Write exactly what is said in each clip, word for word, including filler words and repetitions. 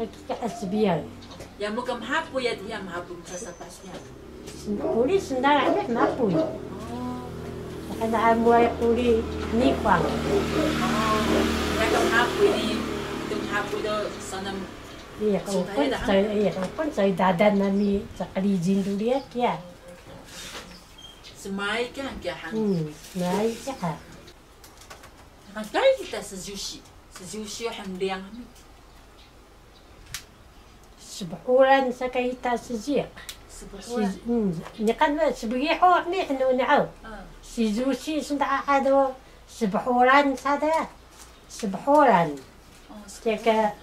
Kika sbiyaw. Ya mu ka mhapuy ya, ya mhapuy msa sapah sbiyaw. Quri sndara ni mhapuy. Oh. Ana amu ay quri nipang. Oh. Ya ka mhapuy ni, tu mhapuy do sana. Iya, ka ukun sa, iya, ka ukun sa dadan nami sa qrijin duri ya kiya. Smay ka kiya han. Hmm, smay ka. Kari kita sjusi. Sjusi o hmliyang hmi. Sbhuran sa ka ita sjiq. Sbhuran. Si, hmm, niqan ba sbgihu hmi hnu naaw. Ah. Sjusi sndara do sbhuran sa da. Sbhuran. Oh, sbhuran. Kika,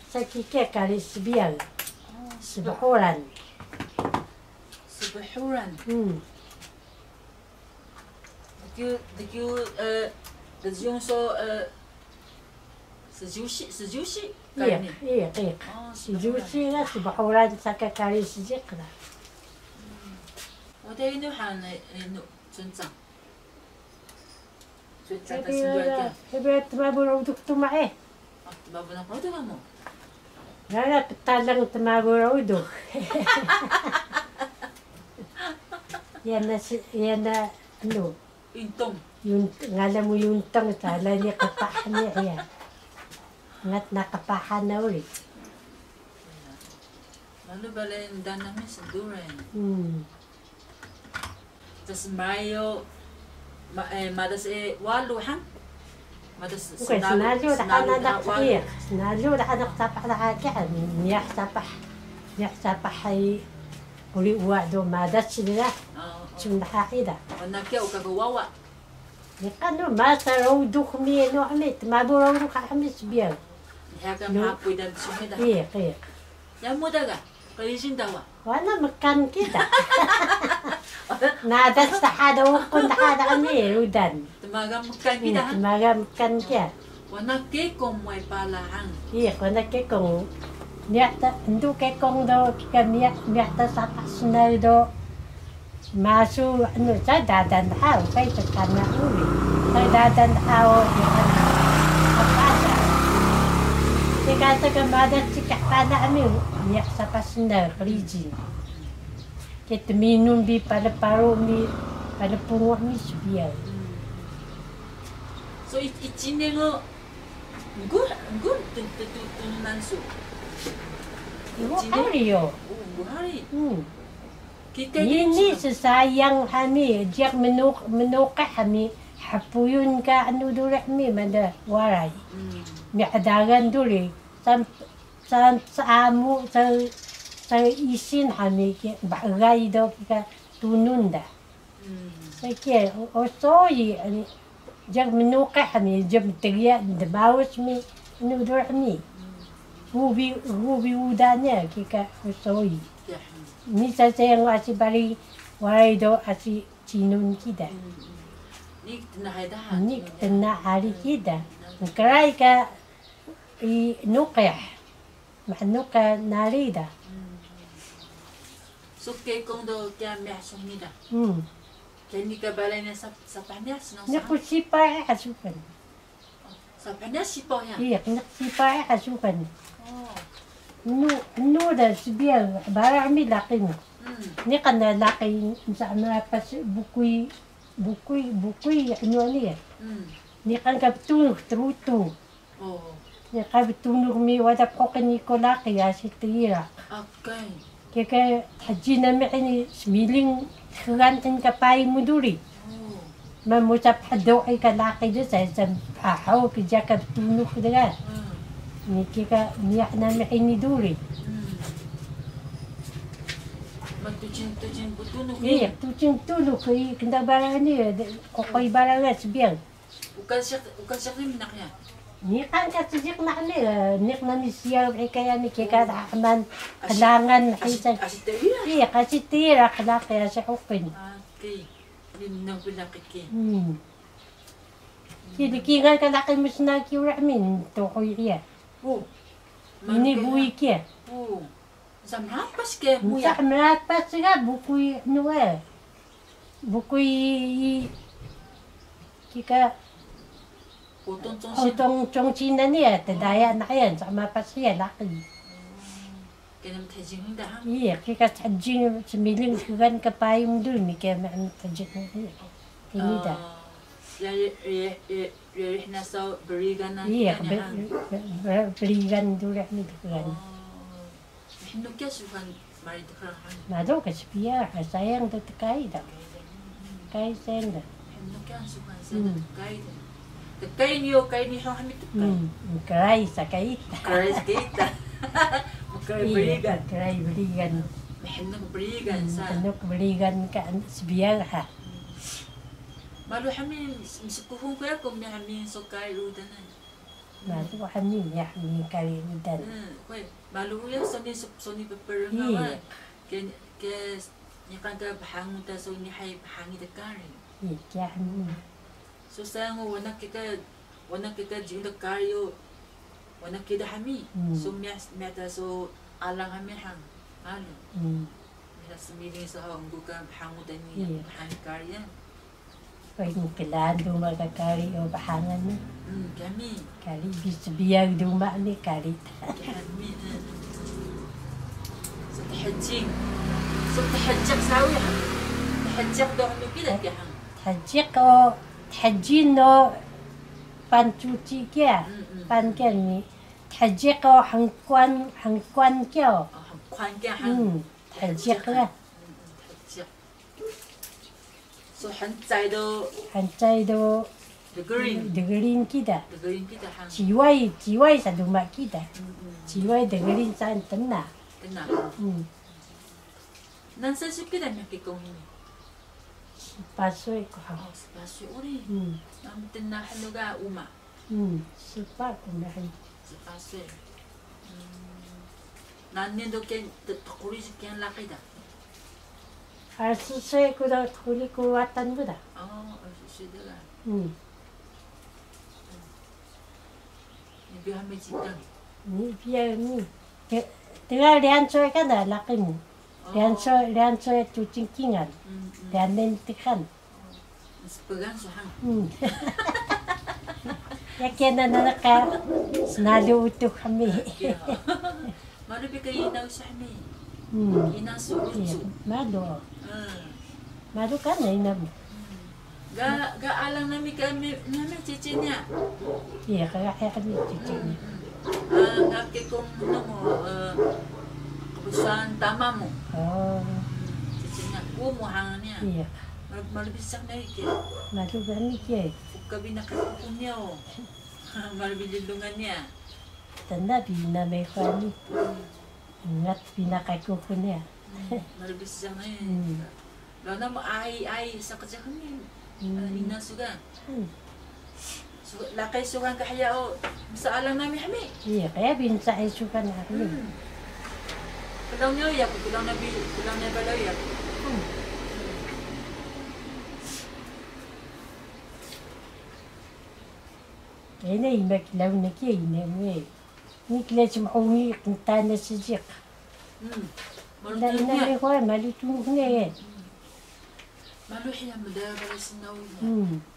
saki kiya kari sbiyaw. Oh, sbhuran. Sbhuran. Hmm. Dkiyu, dkiyu, eh, djiyun so, eh, sjusi, sjusi. Iya, kani? Iya, iya. Oh, sjusi ga sbhuran sa ka kari sjiq da. Hmm. Wada inu han, eh, inu, cuncang. Cuncang ka sbiyaw ka. Ebe tmabu rudux tuma eh. Ah, tmabu na rudux kamu? Gaga ptalang tmabu rudux. Yana si, yana, anu. Yuntong. Yun-, ngalan mu Yuntong, sala ni qpah ni iya. Ngat na qpahan na uri. Malu balay ndaan nami sduray. Hmm. Smray o, ma-, eh, madas e walu han. Madas. Uka snalu, snalu daha na dak walu. Iya, snalu daha na qsapah daha kiya, miyah sapah. Miyah sapah hay quri uwa do madas dga. Oh, oh. Cun daha ida. Wana kiya uka ka wawa. Niqan do masa rudux mi, anu hmi, tmabu rudux hmi sbiyaw. Niha ka mhapuy da bsumi da. Iya, iya. Yamu da ga, qrijin da wa. Wana mkan kida. Nadas daha da ukun daha da ni rudan. Tmaga mkan kida, ha? Tmaga mkan kiya. Wana kekong muway pala han. Iya, wana kekong. Miyah ta, ndu kekong do, kika miyah, miyah ta sapah snaw do. Masu, anu, sa dadan daha, ukay sa kana uri. Sa dadan daha o, apa ada. Kika sa ka madas cika kana ami, miyah sapah snaw, qrijin. Ke tminun bi pala paru mi, pala punguh mi sbiyaw. So, i-, icinen o, nggul, nggul tu-, tu-, tu-, tununan su. Nggul hari yo. Oh, nggul hari. Hmm. Kika ini ssayang hami, jiyax mnu-, mnuqah hami, hpuyun ka anu duri hami, mada waray. Hmm. Mi qdagan duri, sam-, Sa-, saamu, sa-, sa isin hami ki, bgay do kika tunun da. Hmm. Sa kiya, o, osoyi, ani, jiyax mnuqah hami, jiyax mtgiya, dmaus mi, anu dur hami. Hmm. Gubi, gubi uda niya, kika osoyi. Ya. Ni sa sayang asi bari, waray do asi cinun kida. Hmm, hmm. Ni ktna hari daha. Ni ktna hari kida. Hmm. Mkray ka, i, nuqih. Maanu ka nari da. Hmm. So kekong do kiya miyah suni da. Hmm. Kiya ni ka balay na sap-, sapah miyah suni. Ni ku sipah e asukan. Oh, sapah miyah sipah ya? Iya, kena sipah e asukan. Oh. Nu, nu da sbiyaw, bara mi laqi mu. Hmm. Ni kan da laqi, sa na pas bukuy, bukuy, bukuy, anu ni ya. Hmm. Ni kan ka btunux, trutu. Oh. Niqan btunux mi wada phuqil ni ku laqi asi tgiraq. Okay. Kika thjil nami hini smiling txgan hini ka payi mu duri. Oh. Ma musa phdo ka laqi dsa, sa pahaw ka jaka btunux dga. Hmm. Ni kika miyah nami hini duri. Hmm. Ma tucing, tucing btunux ni? Iya, tucing btunux i kndang barang ni, ququy barang ga sbiyaw. Ukan siq, ukan siq ni mnaq ya? Niqan ka sediq naq ni, niq nami siyaw bi ka yami kika dahman qlangan. Asi, qlangan asi, hita. Asi tira? Iya, asi tira qlaqi asi huqil. Aki. Ni mnaq bi laqi ki. Hmm. Ki di kingal ka laqi mu snaw ki ura min tuhuy iya. Oh. Ini buy kiya. Oh. Msa mrapas ka muya? Msa mrapas ga bukuy nu e. Bukuy kika Hotong Chongchin. Hotong Chongchin na niya, tdaya na iya, msa mrapas iya laqi. Kena mthjing da hang? Iya, kika thjing smiling kgan ka payung dun ni kena mthjing. Ini da. Ya, ya, ya, ya, ya, nasa berigan na. Iya, berigan dulu ni kgan. Mhnu kiya suhan mari dkrang han. Malu ka sbiyaw, sayang do tkay da. Tkay sen da. Mhnu kiya suhan sen da tkay da. Tkay niyo kay ni hang hami tkay. Mkray sa kay ta. Mkray sa kay ta. Mkray brigan. Mkray brigan. Mhnu brigan sa. Mhnu brigan ka sbiyaw ha. Malu hami mskuhun ko yaku mi hami so kay rudan. Malu hami ya hami kay rudan. Malu uya soni soni pprngawa. Ke ke niqan ka bhangun ta soni hay bhangi ta kari. Iya, kiya hami. So sayang o wana kika wana kika jing ta kari o wana kida hami. So miya miya ta so alang hami hang. Malu. Miya smiling so ha unggu ka bhangun ta ni bhangi kari ya. Pay mklaan duma ka kari o bhangan ni. Kami. Kari bi sbiyaw duma ni kari ta. Kami. So thjing. So thjiq sawi ha. Thjiq do hnu kida ki hang. Thjiq o thjing o pan cuci kiya. Pan kiya ni. Thjiq o hngkwan hngkwan kiya o. Hngkwan kiya hang. Thjiq la. Thjiq. So hncay do. Hncay do. Dgring. Dgring kida. Dgring kida hang. Ciway, ciway sa duma kida. Ciway dgring sa tna. Tna. Nansa su kida mkikung hini? Spaswe ko ha. Spaswe uri. Nam tna hnu ga uma. Spa ku nahi. Spa se. Nani do ke tquri si kiyan laqi da? Arsu se ku da tquri ku Watan ku da. Oh, arsu se da ga. Ni biya me cikan. Ni biya ni. Tga riyan so ka da laqi mu. Riyan so, riyan so tucing kingal. Riyan nen tikan. Spgan su hang. Ya kena nana ka snalu utux hami. Malu bi ka ina su hami. Ina su ucu. Malu. Malu kana ina mu. Ga, ga alang nami ka nami cici niya. Iya, ka ga kami cici niya. Ga kekong namo, qbsuan tama mu. Cici niya, kumu hang niya. Iya. Malu, malu bi sak na ike. Malu bi ani ke. Uka bi naka kuku niya o. Malu bi lilungan niya. Tanda bi na me kwani. Ngat bi naka kuku niya. Malu bi sak na ike. Lana mo ai, ai, sa ka jahan ni. Ina sugan. Laqi sugan ka hiya o msa alang nami hami. Iya, kaya binsa ay sugan hami. Klaun niya, klaun nabi, klaun nabi balaw ya. Ini ima klaun na kiya ini mu. Ni kla cmhungi qnta na seejiq. Malu tunux niya. Malu tunux niya. Malu hiya mda balay snaw niya.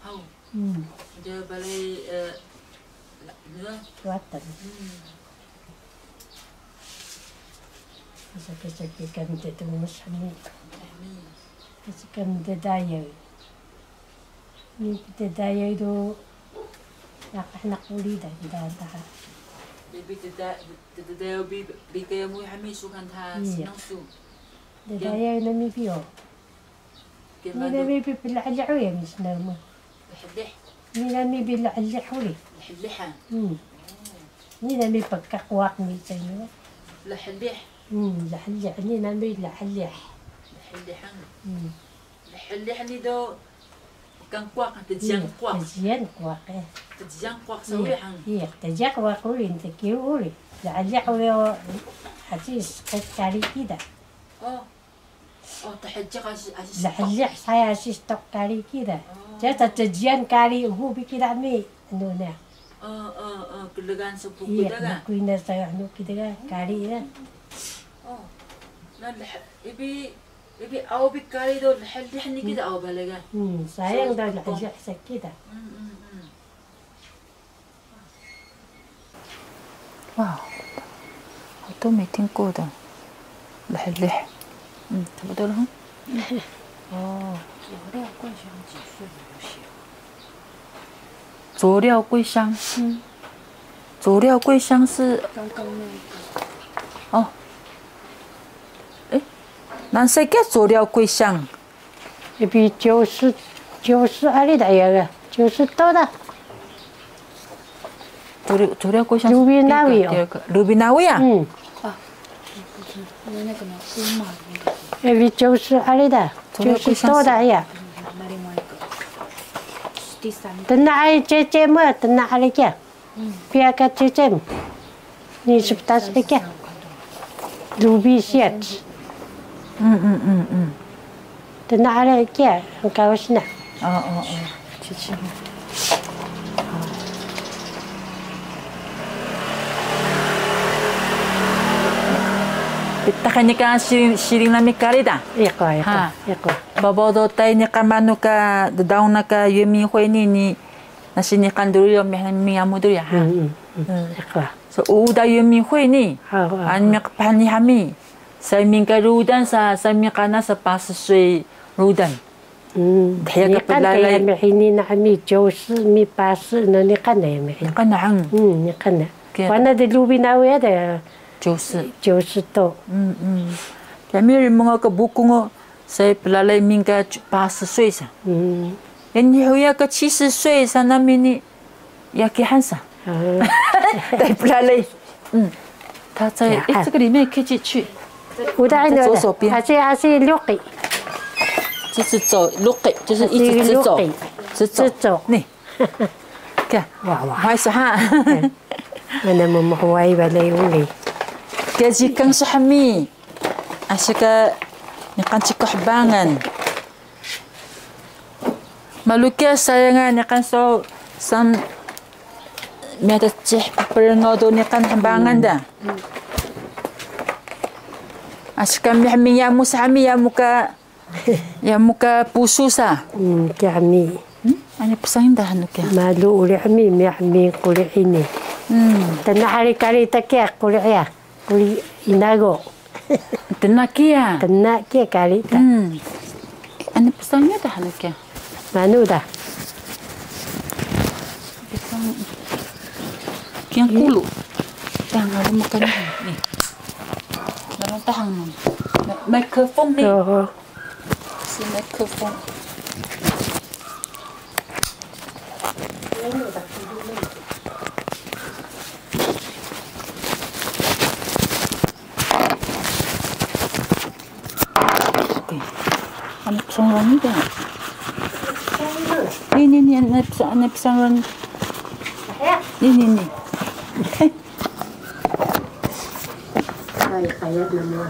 Haw. Mda balay Watan. Asa ka saki ka mda tunux hami. Asa ka mda dayay. Ni ddayay do naqah naq uri da, da daha. Bi ddayay bi, bi kaya mu hami sugan daha snaw su. Ddayay nami bi o. Ni nami bi plhlih uri mi snaw mu. Lhlih. Ni nami bi lhlih uri. Lhlih ha. Ni nami pkaq waq mi cay mu. Lhlih. Lhlih, ni nami lhlih. Lhlih ha. Lhlih ni do kan quwaq, tjiyaq quwaq. Tjiyaq quwaq e. Tjiyaq quwaq saw uri hang. Iya, tjiyaq quwaq uri, tkiyu uri. Lhlih uri o, asi sqit kari kida. O. O, thjiyaq asi, asi stok. Lhlih saya asi stok kari kida. Saya ta tjiyaq kari egu bi kida mi. Anu niya. O, o, o, klgan spuku da ga. Iya, bukuy na saya anu kida ga, kari ya. O. Na lh-, ibi Ibi aw bi kari do lhlih ni kida aw balay ga. Sayang do lhlih sa kida. Wow. Hoto meeting ko da. Lhih, lhih. Hmm, 差不多了哈。哦。 佐料桂香。嗯。佐料桂香是，刚刚那个。哦。哎，哪sais ka 佐料桂香？ Ebi 就是，就是 ari da ya ga, 就是 to da. 佐料，佐料桂香是 Lubinawi 哦。 Lubinawi 啊？嗯。啊，不是，那个呢，乌马那个。 Ebi 就是 ari da, 就是 to da ya. 那另外一个，是第三个。 Tna ari cecem, tna ari kiya. Piya ka cecem. Ni septas ika. Lubi siyac. Mm, mm, mm, mm. Tna ari kiya, kawas na. Oh, oh, oh. Cecem. Bitaq niqan siring, siring nami kari da. Iqo, iqo, ha. Iqo. Babaw do tay niqan manu ka ddaun na ka 原民会 ni, ni Nasi niqan duri o, mih-, miyamu duri ha. Mm, mm, mm. Mm. Iqo. So, uda 原民会 ni. Ha, ha, ha. Ani qpahan ni hami. Sayang ka rudan sa, sayang kana sa 八十岁 rudan. Mm. Dhiya ka niqan plalay. Ka yami hini na hami, 九十 mi 八十 na niqan na yami hini. Niqan na hang. Mm, niqan na. Kiya. Wana de Lubinawi ada. 九十. 九十 to. Mm, mm. Yami ri mnga ka buku ngo, saya plalay mingka 八十岁 sa. Mm. Ini huya ka 七十岁 sa nami ni yakihan sa. Tay plalay. Mm. 他在，诶，这个里面可以进去。 Uda ina. 在左手边。 Asi, asi luqi. 就是走 luqi，就是一直走，直走。 Asi luqi. 直走。 Ni. Ka. Wa, wa. Hay sa ha. Mana mu mhuway balay uri. Ka jikang sa hami. Asi ka niqan cikuh hbangan. Malu kiya saya nga niqan so san miyada cih pprngaw do niqan hbangan da. Asi ka mih miyamu sa hami, yamu ka Yamu ka pusu sa. Hmm, kiya mi. Hmm? Ani psang da hanu kiya. Malu uri mi, mi, mi quri ini. Hmm. Tna hari kari ta kiya quri ya. Quri inago. Tna kiya. Tna kiya kari ta. Hmm. Ani psang da hanu kiya. Manu da. Psang. Kiya kulu. Tang aru makan ni. Lalu tahang ni. Microphone ni. Oh. Si microphone. Okay. Anak pesang ni dah. Ni, ni, ni, anak pesang, anak pesang ni. Ni, ni, ni. Ay, kaya naman.